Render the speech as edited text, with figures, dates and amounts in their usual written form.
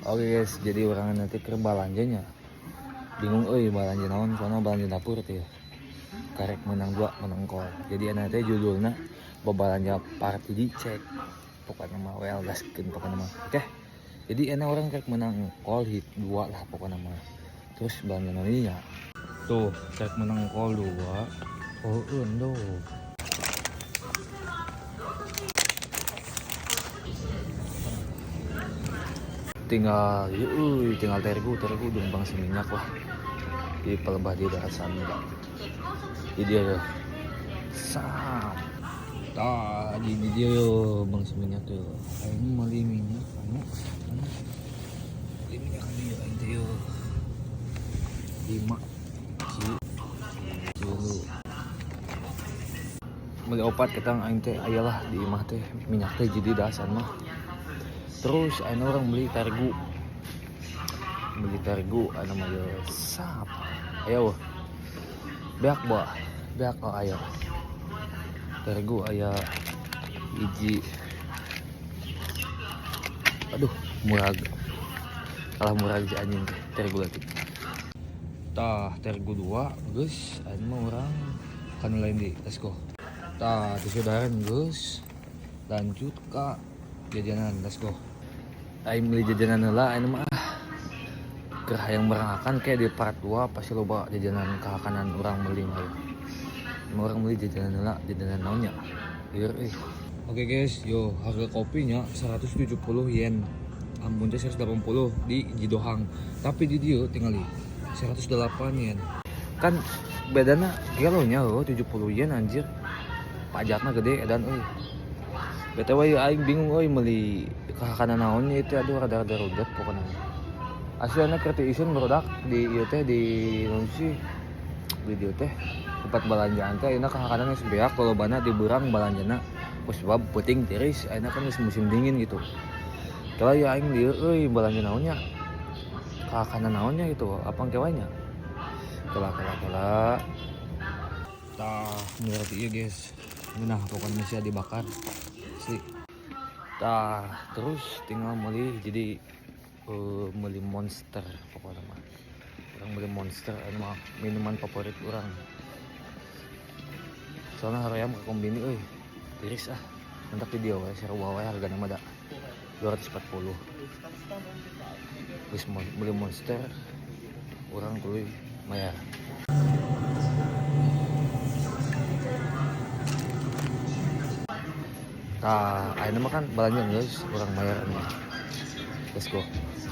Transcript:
Oke guys, jadi orang nanti ke balanjanya. Bingung euy balanja naon, soalnya balanja dapur teh. Karek menang dua, menang kol. Jadi nanti judulnya babalanja party dicek. Pokoknya mah well gaskeun pokoknya mah. Oke. Jadi enak orang karek menang kol hit dua lah pokoknya mah. Terus balanja naon ieu nya? Tuh, karek menang kol dua. Oh, endo. Tinggal yuk, tinggal tergu dong bang seminyak lah di pelebah di daerah Samira. Jadi dia sam tah jadi dia yo bang seminyak tuh. Aing meuli minyak anu anu beli minyak anu yo aing teh yo 5 kilo beli opat ketang aing teh ayalah di imah teh minyak teh jadi dasar mah. Terus ayeuna orang beli tergu anu mah yo sap. Ayo beak bah, beak oh ayo. Tergu aya hiji. Aduh, murah. Kalah murah si anjing teh tergu lagi. Tah, tergu 2 geus ayeuna mah urang kana lain di. Let's go. Tah, disudahan geus. Lanjut ka jajanan, let's go. Aing beli jajanan heula ayeuna mah ah. Keur hayang merangakan kayak di part 2 pasti loba jajanan kahakanan urang meuli mah. Mun urang beli jajanan heula, jajanan naon nya? Lieur euy. Oke guys, yo harga kopinya 170 yen. Ampun teh 180 di Jidohang. Tapi di dieu tinggali 108 yen. Kan bedana gelonya heuh 70 yen anjir. Pajakna gede edan euy. BTW ya aing bingung euy meuli kahakanan naonnya itu aduh rada-rada rudet pokoknya. Aslinya keur teu isun barudak di ieu teh di naon sih? Di dieu teh tempat balanjaan teh ayeuna kahakanan geus beak lolobana di beurang balanjana. Ku sebab peuting tiris ayeuna kan geus musim dingin gitu. Kalau ya aing dieu euy balanja naonnya? Kahakanan naonnya gitu, apa engke wae nya? Kela kela kela. Tah, menurut ieu guys. Ngeunah pokoknya masih dibakar. Asli. Tah, terus tinggal beli jadi beli Monster pokoknya mah. Orang beli Monster anu mah minuman favorit orang. Soalnya hoream ke kombini euy. Tiris ah. Mentak di dieu we sarua wae hargana mah da 240. Geus beli Monster urang tuluy mayar. Tah, ayeuna mah kan balanja geus urang mayar nih. Let's go.